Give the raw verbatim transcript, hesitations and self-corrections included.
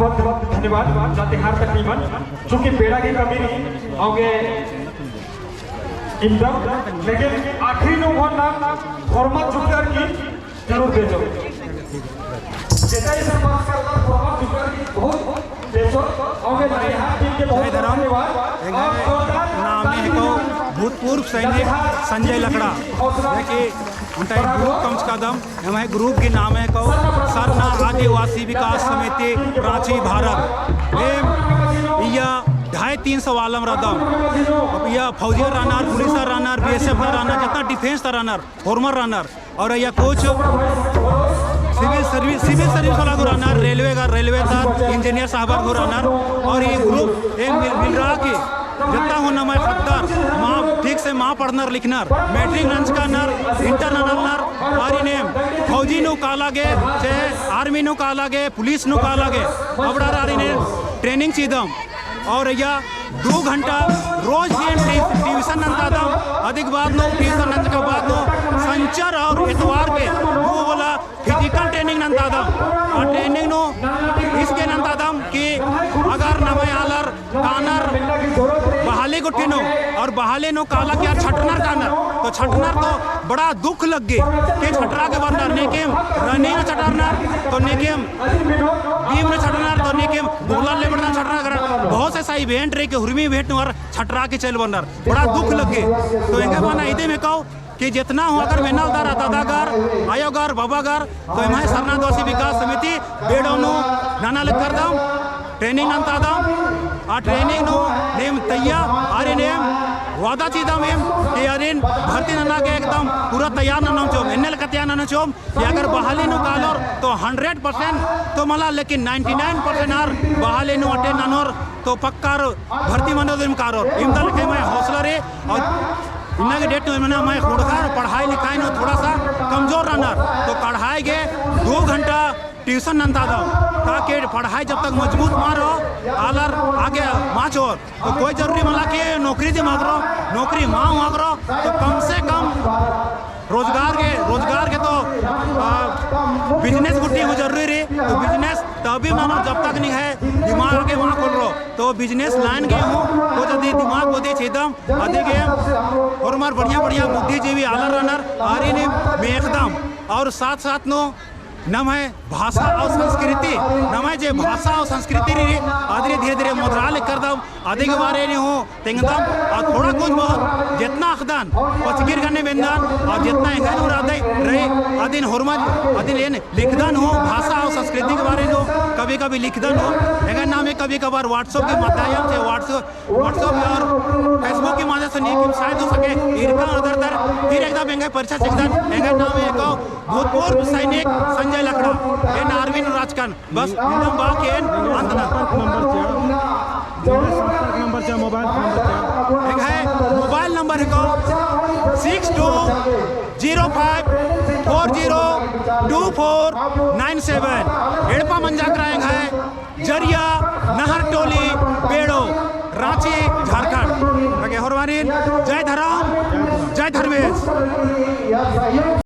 बहुत धन्यवाद, लातेहार तक नीमन, चूँकि बेड़ा की कमी नहीं, औंगे इमदम, लेकिन आखिरी नू हूँ नाम होरमा जुकर की जरूर बेचो। जेता इस बात का होरमा जुकर की बहुत बेचो, औंगे लातेहार टीम के बहुत जय धर्म। धन्यवाद। एंग्है नामे हेको भूतपूर्व सैनिक संजय लकड़ा, जे कि ओन्टा group कमचकादम, एम्है group की नामे हेको सरना आदिवासी विकास समिति राँची भारत। एम इय्या ढाई तीन सौ आलम रअदम। अब इय्या फौजिया रअनर, पुलिस रअनर, BSF रअनर, जेतना defence रअनर, होरमर रअनर। और इय्या कुछ civil service, civil service वाला गो रअनर, railway का, railway ता engineer साहब गो रअनर। और ई group एम मिल, मिलरआ की जेतना हूँ नम्है ख़द्दर, मा, ठीक से मा पढ़नर लिखनर, matric नंजकानर, inter ननालनर, आरिन एम फौजी नू काला गे, चाहे army नू काला गे, पुलिस नू काला गे, अबड़ार आरिन एम training चिदम। और इय्या दो घंटा रोज ही एम ट्यू-, tuition नन्तादम, अदिक बाद नू tuition नंजका बाद नू संचर और एतवार के दो वाला physical training नन्तादम। आ training नू इसके नन्तादम कि अगर नम्है आलर कानर बहाली गुट्ठी नू और बहाली नू काला कि यार छटनर कानर, तो छटनर तो बड़ा दुख लग्गी कि छटरा के बरनर, नेकेम running नू छटरनर, तो नेकेम beam नू छटरनर, तो नेकेम बोला ले बरनर छटरा करनर। बहुत से ऐसा event रई कि हुरमी event नू आर छटरा के चल बरनर, बड़ा दुख लग्गी। तो एंग्है बअना इदिम हेको कि जेतना हूँ अगर मेनल दरा दादागर, आयोगर, बाबागर, तो एम्है सरना आदिवासी विकास समिति बेड़ो नू नना लक्करदम, training नन्तादम। आ training नू नीम तैया, आरिन एम वादा चिदम एम कि आरिन भर्ती नना गे एकदम पूरा तैयार ननोम चिओम, एन्ने लेखा तैयार ननोम चिओम कि अगर बहाली नू कालोर तो hundred percent तो मला, लेकिन ninety nine percent आर बहाली नू attend ननोर तो पक्का आर भर्ती मनो दिम कारोर। इमदा लेखे एम्है हौसला रई। और इन्ना गे date नू एम्है ख़ोंड़हा पढ़ाई लिखाई नू थोड़ा सा कमजोर रअनर, तो पढ़ाई गे दो घंटा tuition नन्तादम, ताकि पढ़ाई जब तक मजबूत मा रओ, आलर आगे मा चिओर। तो कोई जरूरी मला कि नौकरी दिम हकरो, नौकरी मा हूँ हकरो, तो कम से कम रोजगार गे, रोजगार गे तो, आ, business गुट्ठी हूँ जरूरी रई। तो business तभी ननोर जब तक निंग्है दिमाग आगे मा खोलरओ। तो business line गे हूँ, तो जदी दिमाग बोदी चिदम, अदिगे होरमर बढ़िया बढ़िया बुद्धिजीवी आलर रअनर, आरिन मेख़दम। और साथ साथ नू नम्है भाषा और संस्कृति, नम्है जे भाषा और संस्कृति रई, अदिन धीरे धीरे मोधरा लक्करदम, अदिगे बारे नू हूँ तेंगदम। और थोड़ा कुछ बहुत जेतना अख़दन पचगिर गने बेंदन, और जेतना एंगन उरादे रई, अदिन होरमर, अदिन एन लिखदन हूँ, भाषा और संस्कृति के बारे नू कभी कभी लिखदन हूँ। एंगन नामे कभी कभार WhatsApp के माध्यम से, WhatsApp, WhatsApp और Facebook के माध्यम से नीकिम शायद हो सके, इरका अदर दर, फिर एकदम एंगे परिचय चिकदन। एंगन नामे हेको भूतपूर्व सैनिक संजय लकड़ा, एन army नू रहचकन। बस, एकदम बाकी एन अंत ना। संपर्क नंबर चा, संपर्क नंबर चा, mobile नंबर चा। एंग्है mobile number हेको six two zero five four zero two four nine seven। एड़पा मंजा केरा एंग्है जरिया नहर टोली बेड़ो, राँची, झारखंड। बाकी होरमारिन जय धरम, जय धर्मेस।